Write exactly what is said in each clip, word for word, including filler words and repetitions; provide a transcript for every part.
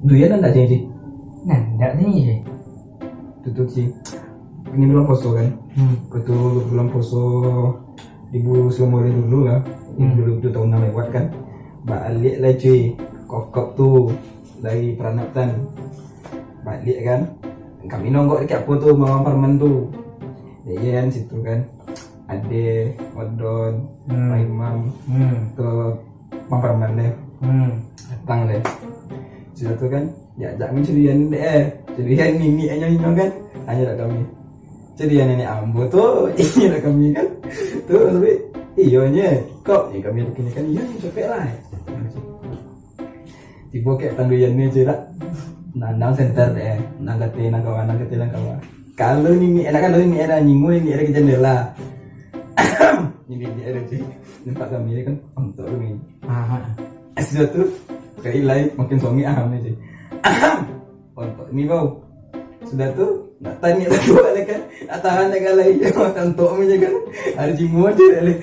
Duyan ndak, Ci? Nah, ndak ni, Ci. Tu, tu, Ci. Ini bulan puasa, kan? Hmm. Kau tu bulan puasa di bu-, selama hari dulu lah. Hmm. Dulu tu tahun enam lewat, kan. Baliak lah, Ci. Kokop tu dari Peranatan. Baliak, kan. Kami nonggok dekat apa tu, Mama Parman tu. Iya, kan, situ, kan. Ade, Odon, Hmm. Pak Imam, Hmm. ke Bang Parman deh. Hmm. Datang deh. Sudah tu kan, diajak main curian deh. Curian niniak nyo inyo kan. Tanya dak kami. Curian niniak ambo tu, inyo dak kami kan. Tu, tapi, iyo nyo, kok, ni kami kini kan, iyo nyo, capek lah. Tibo kek tanduyan ni, Ci, dak? Nandang senter deh. Nang kate, nang kawan, nang kate, nang kawan. Kalau niniak, enak kalau niniak ado nyingu, niniak ado ke jendela. Niniak ado, Ci. Nampak kami kan, ontok kami. Aha. Sudah tu, kali lain makin songik ah kami, Ci. Ontok ni bau. Sudah tu, nak tanya tak kuat lah kan. Nak tahan nak galai je, makan ontok ni je kan. Ada jimu aja lah.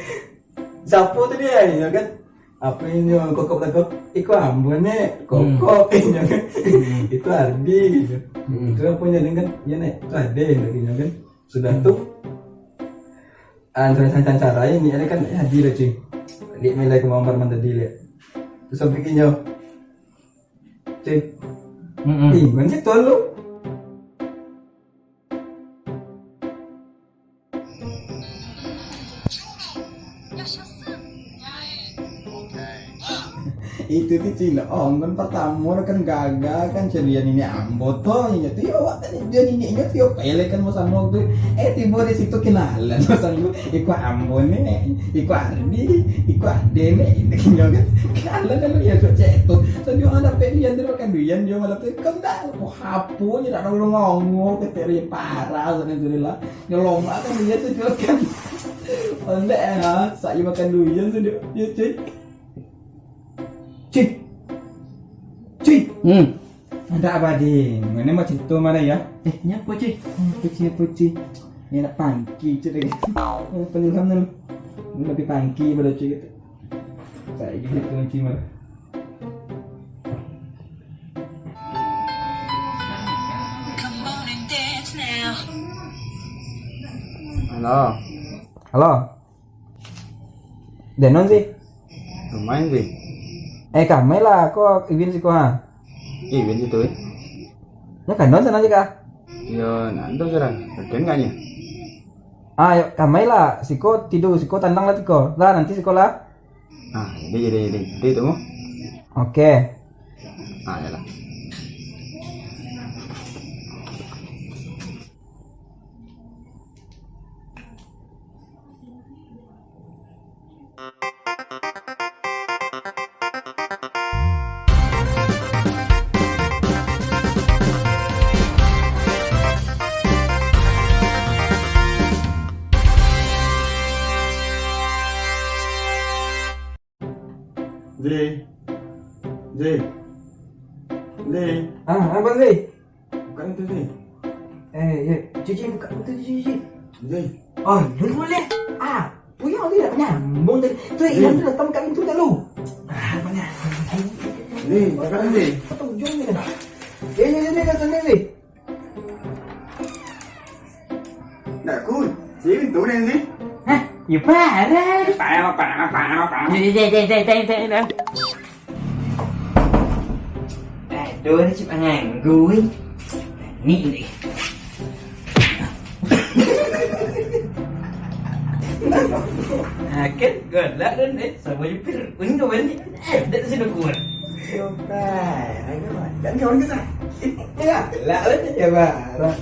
Siapa tu dia, ya kan? Apa inyo kokop lah kok? Iko ambo, Nek. Hmm. Kokop, inyo kan. Hmm. Itu Ardi, gitu. Hmm. Itu apa inyo kan? Ya, Nek. Itu Ade, inyo kan. Sudah Hmm. tu, ah, cara-cara ini ada kan Ardi lah, cuy. Lihat main lagi kemampuan tadi, lihat. Terus sampai inyo. Cuy. Mm-mm. Ih, mana tu lu? Itu tu cina, oh, kan pertama kan gagal kan, carian ini ambo tu, inyo tu, yo, awak tadi dia niniak inyo tu, yo, pelek kan, mau sama tu, eh, tibo di situ kenalan, mau sama, iko ambo ni, iko Ardi, iko Ade ni, inyo kan, kenalan kan, ya, cok, cek tu, so, dia orang dapat duian tu, makan duian, dia malam tu, kan dah, oh, apa je dah, orang ngomong, kata dia, parah, sana tu lah, nyolong lah kan, dia tu, dia kan, ondeh, ha, saya makan duian tu, dia, dia, cuy. Ci. Ci. Hmm. Ada apa, Ding? Mana macam tu mana ya? Eh, ni apa, Ci? Apa, Ci, apa, Ci? Ni nak pangki, Ci, lagi. Oh, penyelam ni. Ni lebih pangki pada Ci gitu. Saya gitu, Ci, mana? Halo. Halo. Denon sih. Lumayan sih. Eh, kamai lah, ko Iwin siko, ha? Iwin situ, eh? Nyo kandon sana aja kah? Yo, nanto surang. Bagian nggak nih? Ah, yo, kamai lah. Siko tidur, siko tandang lah tiko. Lah, nanti siko lah. Ah, jadi, jadi, jadi. Jadi itu mau? Oke. Ah, ya lah. Zi. Zi. Zi. Ah, apa, Zi? Buka pintu, Zi. Eh, ya. Cuci, buka pintu, cuci, cuci. Zi. Oh, lu boleh. Ah, puyang tu tak nyambung tadi. Tu, Zi. Ilan tu datang buka pintu tak lu? Ah, apa nyambung? Zi, buka, Zi. Apa ujung ni dah? Ya, ya, ya, ya, ya, ya. Nak kunci pintu ni, Zi. Hah? Ya, parah. Parah, parah, parah, parah. Dek, dek, dek, dek, dek, dek, dek. Aduh, ni cip nganggu, weh. Ni, ni. Akan galak dan, eh, sama je pir. Ini kau balik. Eh, dah sini kuat. Yo, parah. Kan kau ni sakit. Ya, lah, lah, ya, parah.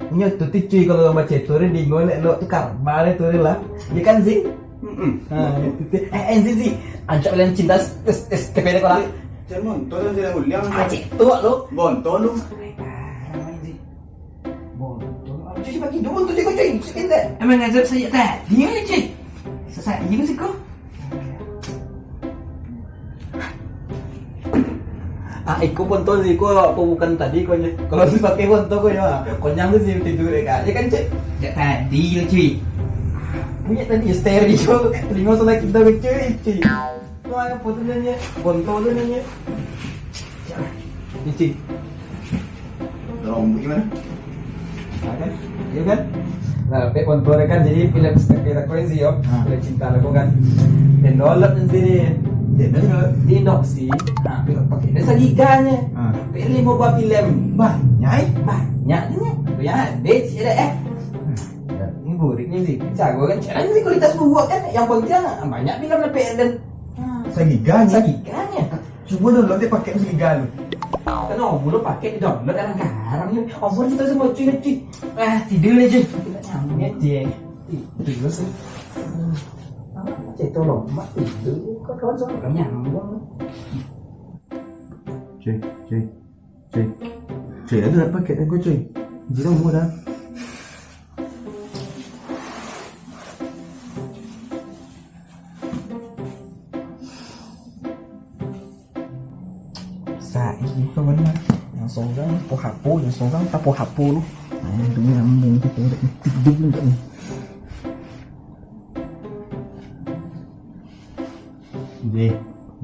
Inyo tu ti, cuy, kalau urang baca tu, ri, di golek lok tu karma, ri, tu, ri, lah. Ya kan, Zi? Mm-mm. Ha, itu ti. Eh, eh, Zi, Zi. Ajak kalian cinta, s-, s-, s-, T P D kau lah. Jangan nonton, jangan ulang. Ah, cek tu, lo. Bonto lu. Parah, main, Zi. Bonto. Apa cuy, bagi dua bonto, cuy, cuy. Sikit, tak? Emang ngajak saya tadi, ya, cuy? Sesak, ini sih, kau. Ah, iko bonto sih, iko apa bukan tadi konyo. Kalau si pakai bonto konyo, ah, konyang tu sih tidur dek, Kak. Ya kan, Cik? Jak tadi tu, cuy. Bunyi tadi stereo, telinga salah kita, cuy, cuy. Tu apa tu namanya? Bonto tu namanya. Ya. Cik. Dorong bagaimana? Nah, kan? Iya, kan? Nah, pek kontrol kan, jadi film seperti tak koin sih, yo. Ha. Film cinta lah, kan? Dan download di sini. Dia download. Di Noksi. Nah, pakai dia sagiganya. Ha. Pek lima buah film. Banyak, eh? Banyak ni. Ya, dia cik ada, eh. Hmm. Ini buriknya sih. Jago kan? Jangan sih kualitas buruk kan. Yang penting banyak film dapat dan, ah, sagiganya. Sagiganya. Cubo download dek pakai sagiganya. Kan Om Bul pakai di download dalam garang ni. Om Bul cerita sama cuy ni, cuy. Ah, tidur lah, cuy. Tidak nyambung je. Ih, tidur sih. Apa cerita lo? Mak tidur. Kau kawan sama kami nyambung. Cuy, cuy. Cuy. Cuy, ada nak pakai aku, cuy. Jiro murah. Sa, ini bukan benar. Yang sorang tapo hapo, yang sorang tapo hapo lu. Nah, yang tu nyambung tu, tu, tu, tu, tu, tu, tu. Deh,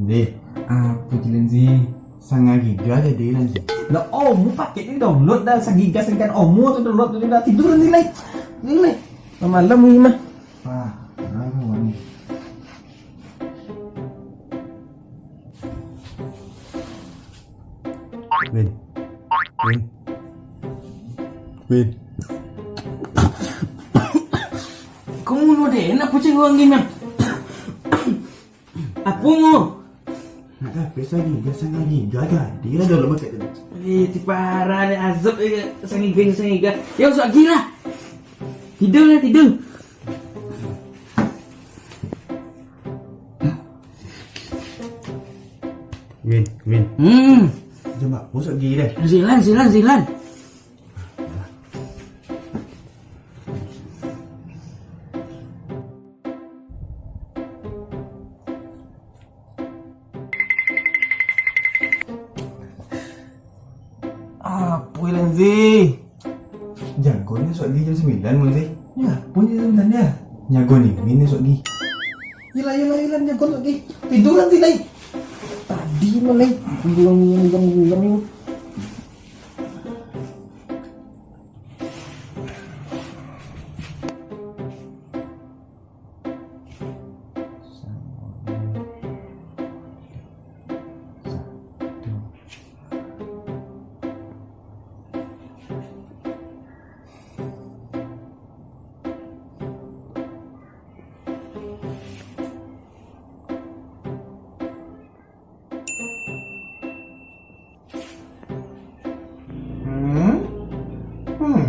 deh. Apo tu, Lenzi? Sangagiga jadi, Lenzi. Lah, Om Bul pakai ni download dah, Sangagiga, Sangagiga Om Bul tu download tu dah. Tidur, Lenzi, lai. Ni, lai. Malam ni mah. Ah, ah, kawan. Win. Win. Win. Kamu nu deh, nak kucing orang gini. Apa mu? Nak apa Sangagiga, Sangagiga jadi lah dalam pakai tadi. Eh, ti parah ni, azab, eh, Sangagiga, Sangagiga. Ya, masuk lagi lah. Tidur lah, tidur. Win, Win. Hmm. Jom, Mak. Masuk lagi deh. Silan, silan, silan. Apo, Lenzi? Jago ni masuk lagi jam sambilan, Lenzi. Ya, apo jam sambilan dia? Jago ni, ni masuk lagi. Yelah, yelah, yelah, jago masuk lagi. Tidur nanti, lai. Tadi mah, lai. Bilang, bilang, bilang, bilang. Hmm? Hmm.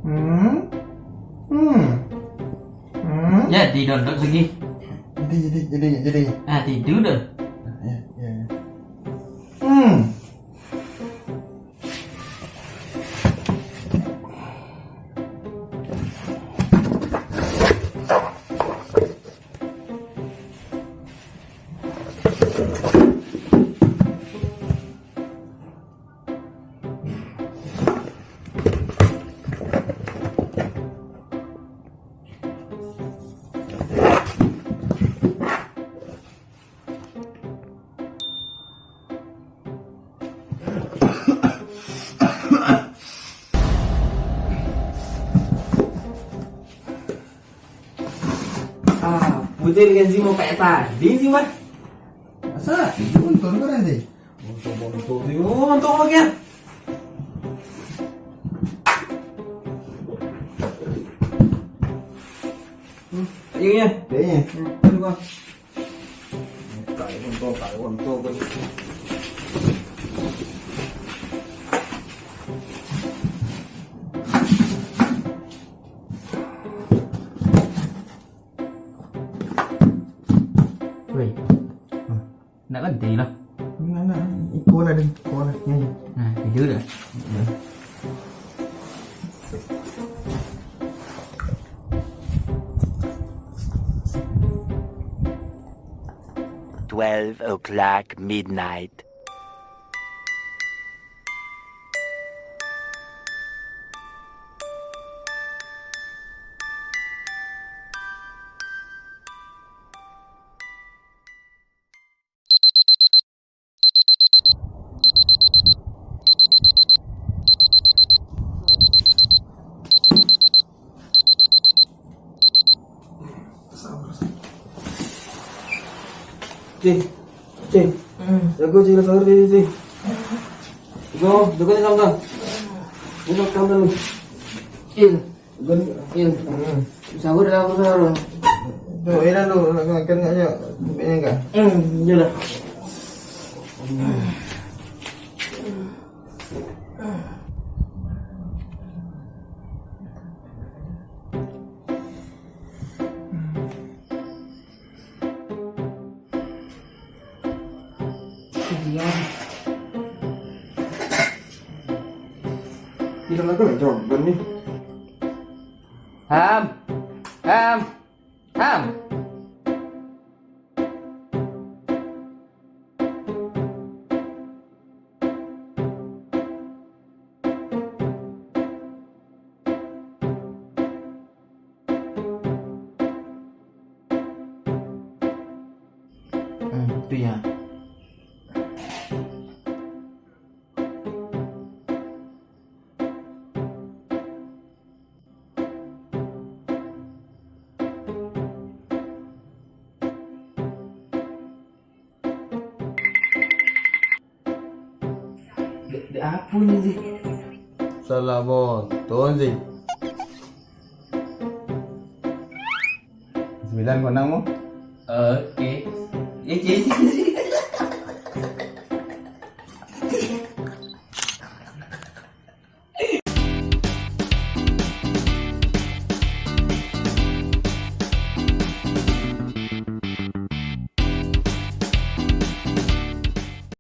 Hmm. Hmm. Hmm. Jadi download lagi. Jadi, jadi, jadi, jadi. Ah, tidur dah. Ya, ya, ya. Hmm. Ah, putih dengan Zimo kayak tadi sih, Mas. Masa? Itu untung kau nanti. Untung-untung sih. Oh, untung apa ya? Hmm, ayo ya. Ayo. Hmm, ayo, Bang. Weh. Hah? Nak ganti lah. Nak, nak. Iko lah, iko lah. Ya, ya. Nah, tidur dah. Ya. Twelve o'clock midnight. Cil. Hmm. Jago, Cil, sahur, Cil, Cil. Jago, jago ni, Bang. Ni, Bang, Bang. Cil. Jago ni. Cil. Hmm. Sahur lah, aku sahur. Tu, eh, dah tu, nak makan kat je. Makan kat. Hmm, iyalah. Diam. Hilang aku lah, John. Bukan ni. Ham. Ham. Ham. Hmm, tu ya. Dek, dek apo ni, Zi? Salah bonton, Zi. Sembilan ko anam ko? Oke. Eh, Zi, Zi, Zi.